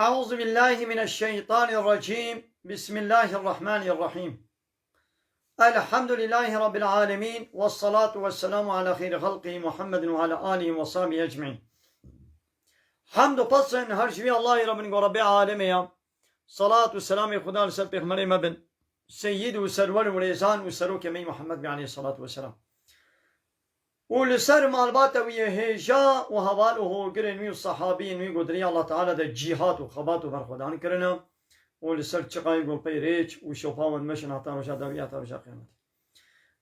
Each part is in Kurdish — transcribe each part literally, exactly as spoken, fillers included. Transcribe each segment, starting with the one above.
أعوذ بالله من الشيطان الرجيم. بسم الله الرحمن الرحيم. الحمد لله رب العالمين. والصلاة والسلام على خير خلقه محمد وعلى آله وصحبه أجمعين. Hamd û pes her ji vî Allahî re bin, ku Rebbê alemê ya. Salat û selamê Xuda li ser pêxemberê me bin. Seyyid û serwer û rêzan û serokê me Muhammed be aleyhissalatu vesselam. Û li ser malbata wî yê hêja û heval û hogirên wî û sahabiyên wî ku di rêya Allah Teala de cîhat û xebat û berxwedan kirine û li ser çiqayê ku pey rêç û şopa wan meşin heta roja dawî, heta roja qiyametê.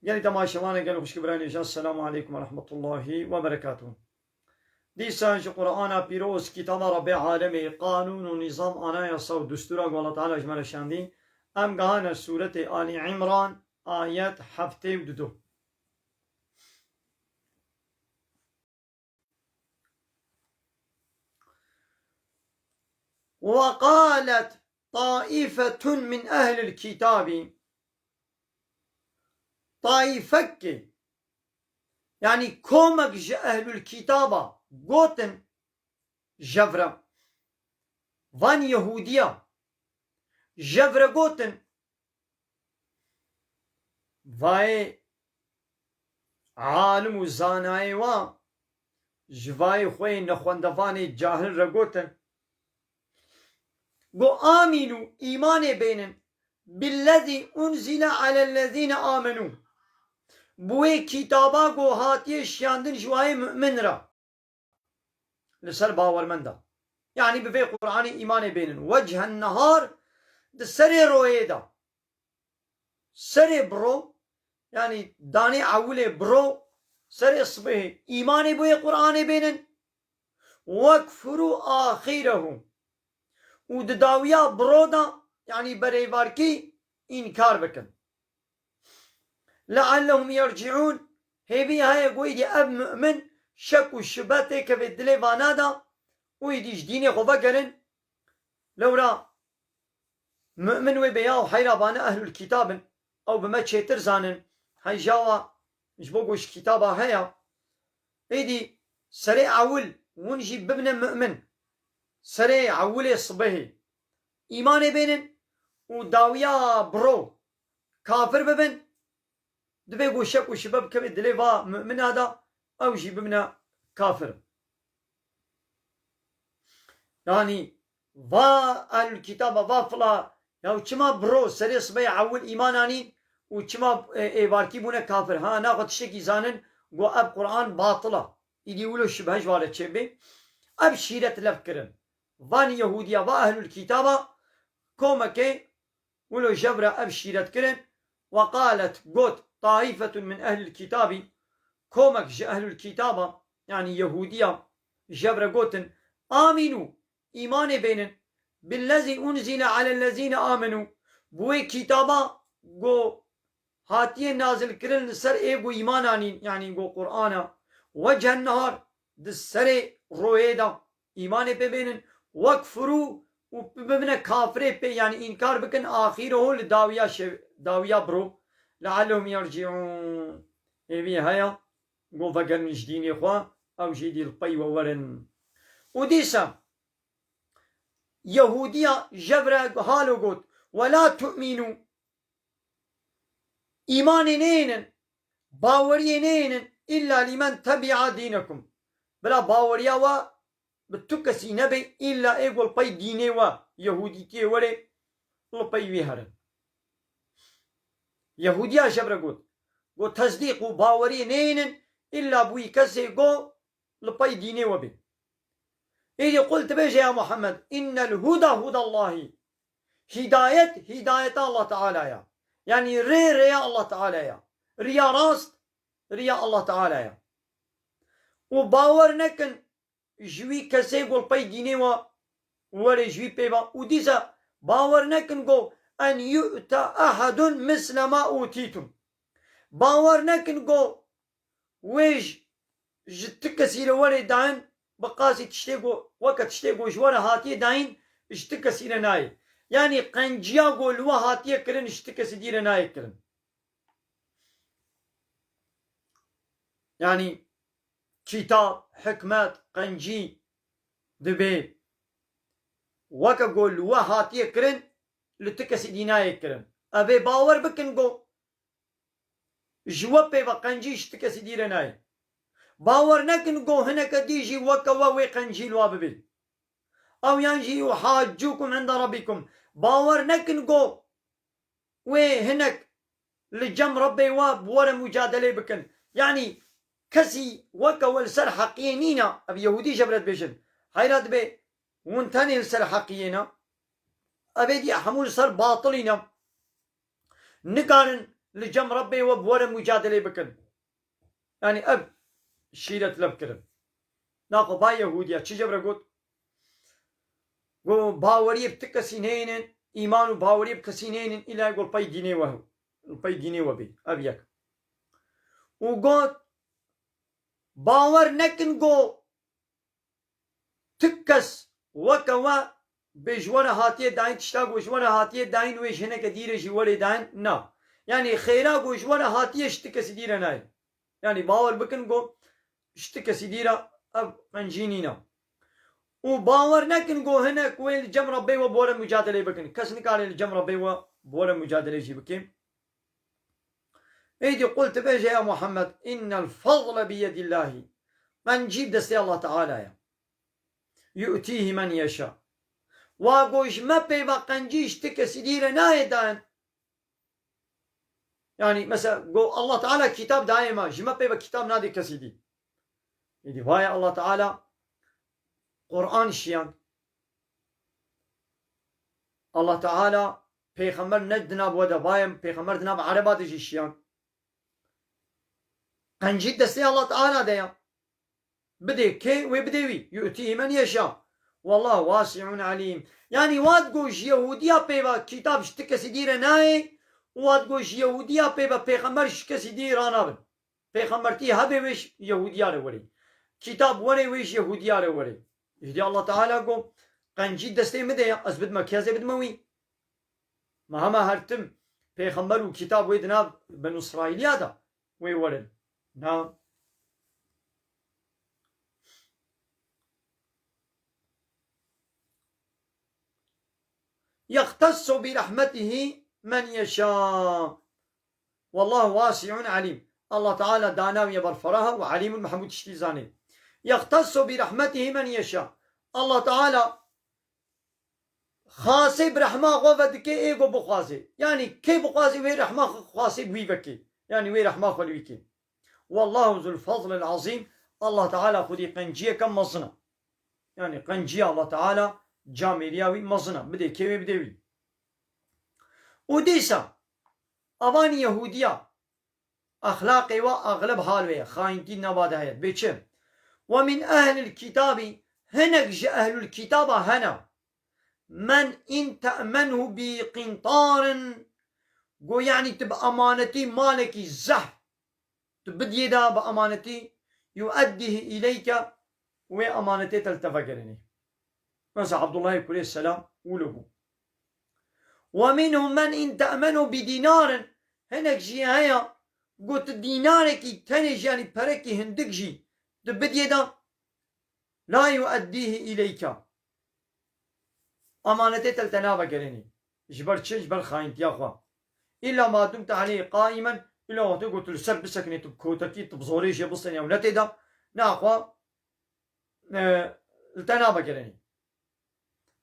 Gelî temaşevanê, gelî xwişkî birayê nêjan, selamu aleykum ve rahmetullahi ve berekatuhu. Dîsa ji Qur'ana pîroz, kitaba Rebbê alemê, qanûn û nîzam, anayasa û dustûra ku Allah Teala ji me re şandî, em gehane sûretê Alî Îmran, ayet heftê û du. وقالت طائفة من أهل الكتاب. Taîfekê, yanî komek ji ehlul kitaba gotin, jevre, van Yehûdiya, jevre gotin, vayê alim û zanayê wa, ji vayê xwe yê nexwendevanê cahil re gotin, go amînû, îmanê bênin, billezî unzile alellezîne amenû, bi wê kitaba go hatiye şiyandin ji wayê mu'min re. Li ser bawermenda. Yanî bi vê Qur'anê îmanê bênin. Wecen nehar, di serê royê de. Serê biro, yanî danê ewilê biro, serê sibihê îmanê bi wê Qur'anê bênin. Wekfuru axirehu. Û di dawiya biro de, yanî berêvarkî, înkar bikin. Leallehum yerciûn, hêvî heye ku êdî ev mu'min şek û şibe têkeve dilê vana de û êdî ji dînê xwe vegerin. Lewra mu'min wê bê ya û heyra vane ehlul kitab in, ew bi me çêtir zanin. Heyja wa ji bo ku ji kitaba heye, êdî serê ewil hûn jî bibine mu'min. Serê ewilê sibehê îmanê bênin û dawiya biro kafir bibin, divê ku şek û şibe bikeve dilê va mu'mina de, ew jî bibine kafir. Yanî va ehlul kitaba, va fila, ya çima biro serê sibehê ewil îman anîn û çima, e, êvarkî bûne kafir? Ha, naxwe tiştekî zanin, got ev Qur'an batil e. Îdî wilo şibhe ji wa re çêbê. Ev şîret lev kirin. Van Yehûdiya, va ehlul kitaba, komekê wilo jev re ev şîret kirin. Ve qalet, got, taîfetun min ehlil kitabî, komek ji ehlul kitaba, yanî Yehûdiya, jev re gotin, amînû, îmanê bênin, billezî unzile alellezîne amenû, bi wê kitaba ku hatiye nazil kirin li ser ê ku îman anîn, yanî ku Qur'an e, wecen nehar, di serê royê de îmanê pê bênin, wekfuru, û bibine kafirê pê, yanî înkar bikin, axirehu, li dawiya şev-, dawiya biro, leallehum yerciûn. Hêvî heye ku vegerin ji dînê xwe, ew jî dî li pey we werin. Û dîsa Yehûdiya jev re halo got, "Ve la tu'mînû." Îmanê neyênin, baweriyê neyênin, "illa limen tebi'a dînekum." Bila baweriya we bi tu kesî nebe, îlla ê ku li pey dînê we, Yehûdîtiyê were, li pey wî herin. Yehûdiya jev re got, got, "Tesdîq û baweriyê neyênin, îlla bi wî kesê ku li pey dînê we bê." Êdî qul, tu bêje ya Muhammed, "Innel huda hudallahî." Hidayet, hidayeta Allah Teala ya. Yanî rê, rêya Allah Teala ya. Riya rast, riya Allah Teala ya. Û bawer nekin ji wî kesê ku li pey dînê we were, ji wî pê ve. Û dîsa bawer nekin ku en yu'ta ahadun misle ma utîtum. Bawer nekin ku wê ji, ji ti kesî re were dayîn, bi qasî tiştê ku, weke tiştê ku ji we re hatiye dayîn, ji ti kesî re nayê. Yanî qenciya ku li we hatiye kirin, ji ti kesî dî re nayê kirin. Yanî kitab, hikmet, qencî dibê Weke ku li we hatiye kirin, li ti kesî dî nayê kirin. Ev ê bawer bikin ku ji we pê ve qencî ji ti kesî dî re nayê. Bawer nekin ku hineke dî jî weke we wê qencî li we bibê. Ew yan jî yuhaccukum inda rabbikum. Bawer nekin ku wê hinek li cem Rebbê we bi we re mucadelê bikin. Yanî kesî weke we li ser heqiyê nîne, ev Yehûdî ji vir re dibêjin. Heyra dibê hûn tenê li ser heqiyê ne. Ev ê dî hemû li ser batilî ne. Nikarin li cem Rebbê we bi we re mucadelê bikin. Yanî ev şîret lev kirin. Naxwe va Yehûdiya çi ji vir re got? Got, baweriyê bi ti kesî neynin, îman û baweriyê bi kesî neynin, îla got pey dînê we, pey dînê we bê. Ev yek. Û got, bawer nekin got, ti kes weke we bê ji we re hatiye dayîn, tişta ku ji we re hatiye dayîn, wê ji hineke dî re jî werê dayîn, na. Yanî xêra ku ji we re hatiye ji ti kesî dî re nayê. Yanî bawer bikin ku ji ti kesî dî re ev qencî nîne. Û bawer nekin ku hinek wê li cem Rebbê we bi we re mucadelê bikin. Kes nikare li cem Rebbê we bi we re mucadelê jî bike. Êdî qul, tu bêje ya Muhammed, innel fadle biyedillahî. Qencî destê Allah Teala ye. Yu'tîhî men yeşa. Wa got ji me pê ve qencî ji ti kesî dî re nayê dayîn. Yanî mesela got Allah Teala kitab dayê me, ji me pê ve kitab nadê kesî dî. Êdî vaye Allah Teala Quran şiyand. Allah Teala pêxember ne di nav we de, vaye pêxember di nav ereba de jî şiyand. Qencî destê Allah Teala de ya. Bidê kê wê bidê wî. Yu'tîhî men yeşa. Wallahu wasi'un alîm. Yanî wat got ji Yehûdiya pê ve kitab ji ti kesî dî re nayê û wat got ji Yehûdiya pê ve pêxember ji kesî dî ranabin. Pêxembertî hebe wê ji Yehûdiya re werê. Kitab werê wê ji Yehûdiya re werê. Îdî Allah Teala got, qencî destê min de ye, ez bidime kê, ez ê bidime wî. Ma hema her tim pêxember û kitab wê di nav Benu Îsraîliya de wê werin. Na. Yextessu bi rahmetihi men yeşâ. Wallahu wasi'un alim. Allah Teala dana wî ye berferaha û alimûn bi hemû tiştî zanê. Yextessu bi rahmetihi men yeşâ. Allah Teala xasê bi rehma xwe ve dike ê ku bixwazê. Yanî kê bixwazê wê rehma xwe xasê bi wî vekê. Yanî wê rehma xwe li wî kê. Wallahu zul fazlil azîm. Allah Teala xwedî qenciyeke mezin e. Yanî qenciya Allah Teala camêriya wî mezin e. Bidê kê wê bidê wî. Û dîsa avan Yehûdiya exlaqê wa axleb hal wê ye. Xayintî nava de heye. Bê çi? Ve min ehlil kitabî, hinek ji ehlul kitaba hene. Men in te'menhu bi qintarin, go yanî tu bi emanetî malekî zehf tu bidiyê de bi emanetî, yu'eddihi ileyke, wê emanetê te li te vegerênê. Mesela Abdullahê kurê Selam wilo bû. Ve minhum men in te'menhu bi dînarin, hinek jî heye, got tu dînarekî tenê jî, yanî perekî hindik jî tu bidiyê de, la yu'eddihi ileyke. Emanetê te li te navegerênê. Ji ber çi? Ji ber xayintiya xwe. Îlla ma dumte aleyhi qaimen, îlla wextê ku tu li ser bisekinê, tu bi kotekî, tu bi zorê jê bistenî ew ne tê de, naxwe, e, li te navegerênê.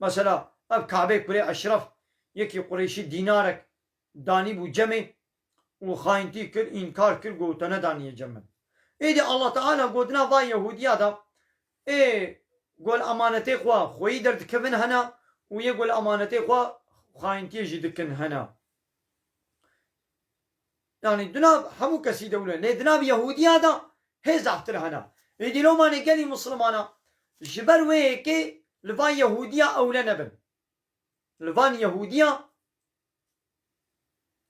Mesela, ev Kabê kurê Eşref, yekî Qureyşî dînarek danîbû cemê û xayintî kir, înkar kir, got, te nedaniye cem min. Êdî Allah Teala gotina va Yehûdiya de, ê gol emanetê xwe xweyî derdikevin hene û yê gol emanetê xwe xayintiyê jî dikin hene. Yanî di nav hemû kesî de wilo, lê di nav Yehûdiya de hê zehtir hene. Êdî lomanê gelî Mislimana ji ber wê yekê li van Yehûdiya ewle nebin. Li van Yehûdiya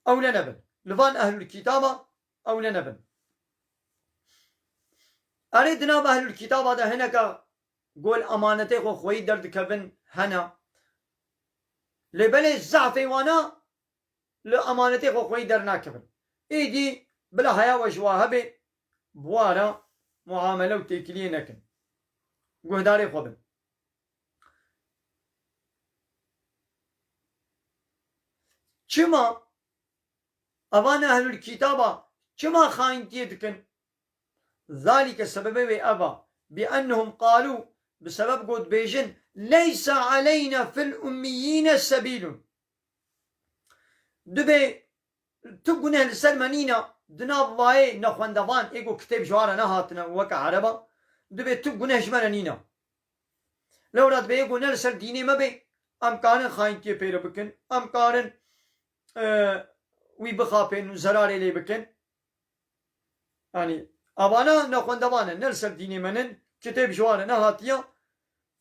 ewle nebin. Li van ehlul kitaba ewle nebin. Erê di nav ehlul kitaba de hineka gol emanetê xwe xweyî derdikevin hene. Lê belê zehfê wana li emanetê xwe xweyî dernakevin. Êdî bila heya we ji wa hebe, bi wa re muamele û têkiliyê nekin. Guhdarê xwe bin. Çima? Evan ehlul kitaba çima xayintiyê dikin? Zalike, sebebê wê ev a. Bi ennehum qalû, bi sebeb ku dibêjin, leysa aleyna fil ummiyîne sebîlun. Dibê tu guneh li ser me nîne, di nav vayê nexwendevan, ê ku kitêb ji wan re nehatine û weke ereba, dibê tu guneh ji me re nîne. Lewra dibê ê ku ne li ser dînê me bê, em karin xayintiyê pê re bikin, em karin, e, wî bixapên û zerarê lê bikin. Yanî, avana nexwendevan in, ne li ser dînê me nin, kitêb ji wan re nehatiye,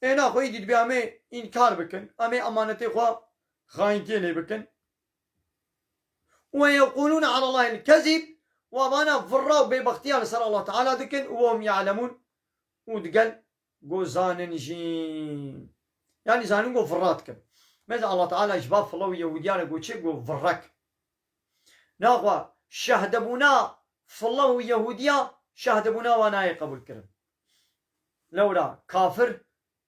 ê naxwe îdî dibê em ê înkar bikin, em ê emanetê xwe xayintiyê lê bikin. Ve yequlûne alallahil kezîb, û avana virra û bêbextiya li ser Allah Teala dikin, û hum ya'lemûn, û digel go zanin jî. Yanî zanin go virra dikin. Mesela Allah Teala ji ba fila û Yehudiya re go çi? Go virrek. Naxwe şehdebûna fila û Yehudiya şehdebûna wan nayê qebûl kirin. Lewra kafir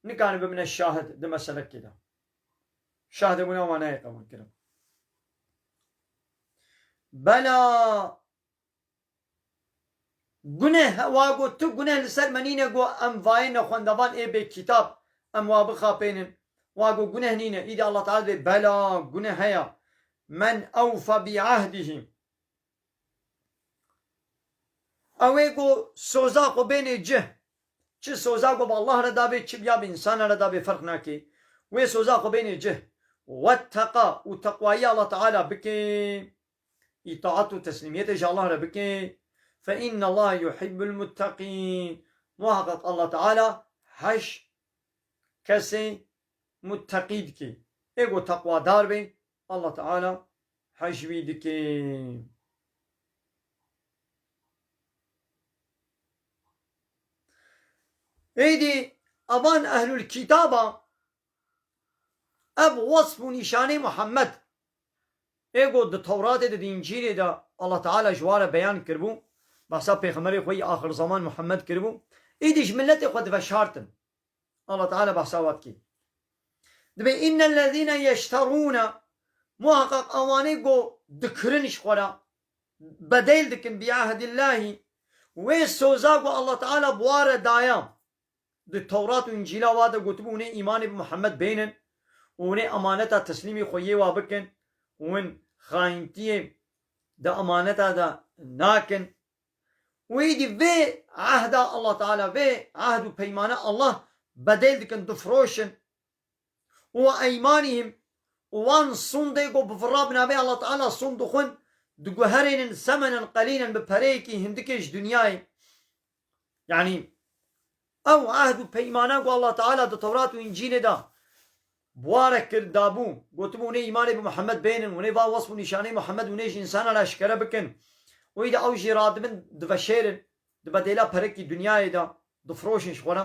nikane bimine şahid di meselekê de. Şehdebûna wan nayê qebûl kirin. Bela guneh, wa got, tu guneh li ser me nîne, got, em vayê nexwendevan ê bê kitab, em wa bixapênin. Wa got, guneh nîne. Îdî Allah Teala dibê, bela, guneh heye. Men ewfa bi ahdihî. Ew ê got, soza xwe bênê cih. Çi soza got bi Allah re dabê, çi biya bi insana re dabê, ferq nake. Wê soza xwe bênê cih. Wetteqa, û teqwayî Allah Teala bike. Îtaat û teslîmiyetê ji Allah re bike, fe innallaha yuhibbul mutteqîn. Muhaqqeq Allah Teala heş kesê mutteqî dike. Ê ku teqwadar be, Allah Teala heş wî dike. Êdî evan ehlul kitaba Ev wesf û nîşanê Muhammed, ê ku di Tewratê de, di Încîlê de Allah Teala ji wa re beyan kiribû, behsa pêxemberê xwe yî axir zaman Muhammed kiribû, êdî ji miletê xwe diveşartin. Allah Teala behsa wa dikê. Dibê, innellezîne yeşterûne, muhaqqeq ewanê ku dikirin ji xwe re, bedel dikin bi ahdillahî, wê soza ku Allah Teala bi wa re daya. Di Tewrat û Încîla wa de gotibû, hûn ê îmanê bi Muhammed bênin û hûn ê emaneta teslîmî xwe yê wa bikin, hûn xayintiyê di emaneta de nakin. Û êdî vê ehda Allah Teala, vê ehd û peymane Allah bedel dikin, difiroşin. Û eymanihim, û wan sûndê ku bi vira bi navê Allah Teala sûnd dixwin, diguherênin semenen qelîlen, bi pereyekî hindikê ji dinyayê. Yanî ew ehd û peymana ku Allah Teala di Tewrat û Încîlê de bi wa re kir, dabû, gotibû, hûn ê îmanê bi Muhammed bênin, hûn ê va wesf û nîşanê Muhammed, hûn ê ji însanan re eşkere bikin. Û îdî ew jî radibin, diveşêrin, di bedêla perekî dinyayê de difiroşin ji xwe re.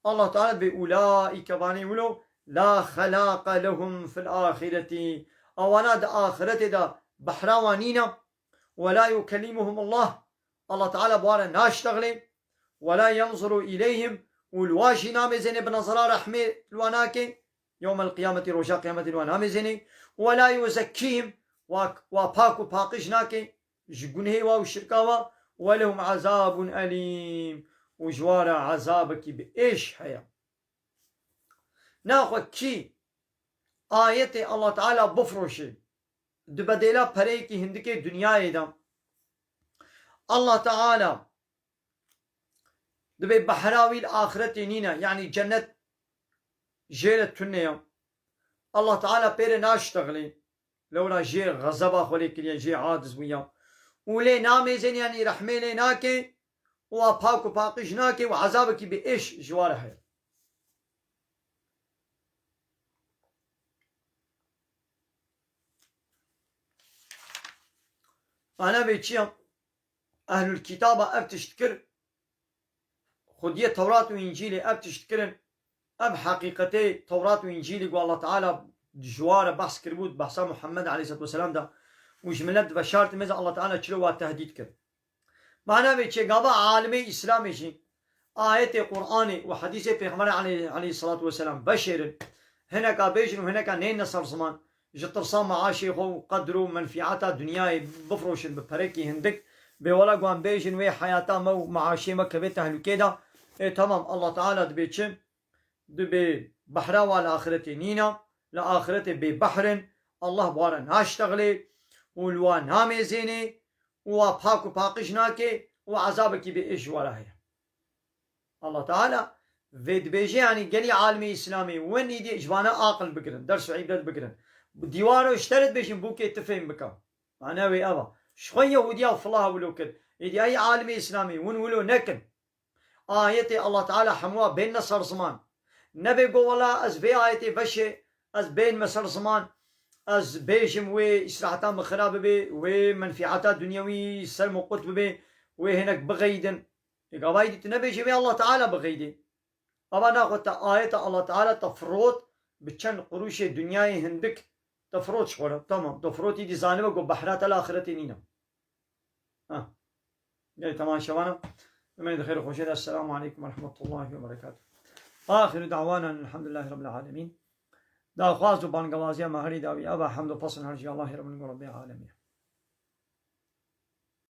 Allah Teala dibê, ulaîke, vanê wilo, la xelaqe lehum fil axireti. Ewana di axiretê de behra wan nîne. Ve la yukellimuhum Allah. Allah Teala bi wan re naştexilê. Ve la yenzuru îleyhim. Û li wan jî namêzêne bi nezera rehmê li wan nake. Yewmel qiyameti, roja qiyametê li wan namêzêne. Ve la yuzekkîhim. Wa, wa pak û paqij nake ji gunhê wa û şirka wa. Ve lehum azabun elîm. Û ji wan re ezabekî bi êş heye. Naxwe kî ayetê Allah Teala bifiroşê di bedêla pereyekî hindikê dinyayê de, Allah Teala dibê behra wî li axiretê nîne, yanî cennet jê re tune ye. Allah Teala pê re naştexilê. Lewra jê xezeba xwe lê kiriye, jê aciz bûye. Û lê namêzên, yanî rehmê lê nake û a pak û paqij nake û ezabekî bi êş ji wa re heye. Ana vê çi ye? Ehlul kitaba ev tişt kir, xwediyê Tewrat û Încîlê ev tişt kirin, ev heqîqetê Tewrat û Încîlê ku Allah Teala ji wa re behs kiribû, di behsa Muhammed aleyhisselatu vesselam de û ji milet diveşartin, mêze Allah Teala çilo wa tehdîd kir. Mana vê çi ye? Gava alimê Îslamê jî ayetê Qur'anê û hedîsê Pêxemberê aleyh-, aleyhisselatu vesselam veşêrin, hineka bêjin û hineka neyne ser ziman, ji tirsa maaşê xwe û qedr û menfîata dinyayê bifroşin bi perekî hindik, bê wela ku em bêjin wê heyata me û maaşê me keve tehlûkê de, ê, temam, Allah Teala dibê çi? Dibê behra wa li axiretê nîne, li axiretê bê behr in, Allah bi wa re naştexilê û li wa namêzênê û wa pak û paqij nake û ezabekî bê êş ji wa re heye. Allah Teala vê dibêje, yanî gelî alimê Îslamê win îdî ji vana aqil bigirin, ders û îbret bigirin. Dîwaro ji te re dibêjin bûkê tifêm bike. Mane wê ev e. Ji xwe Yehûdiya fila wilo kir. Îdî ey alimê Îslamê win wilo nekin. Ayetê Allah Teala hemû wa bênine ser ziman. Nebe go wela ez vê ayetê veşê, ez bênime ser ziman, ez bêjim wê îsraheta min xira bibe, wê menfîata dunyewî ser min qut bibe, wê hinek bixeydin. Ê gavayî dî tu nebêjî wê Allah Teala bixeydê. Ava naxwe te ayeta Allah Teala te firot bi çend quruşê dinyayê hindik te firot ji xwe re. Tamam, te firotî dî zanibe ku behra te li axiretê nîne. Ha. Gelê temaşevana. Ûmêd xêr û xweşê de. Esselamu aleykum ve rahmetullahi ve berekatuhu. Axiru da'wana elhamdulillahi rabbil alemin. Daxwaz û bangewaziya me herî dawî ava hemd û pesn her jî Allahê Rabbin û Rabbê alemî.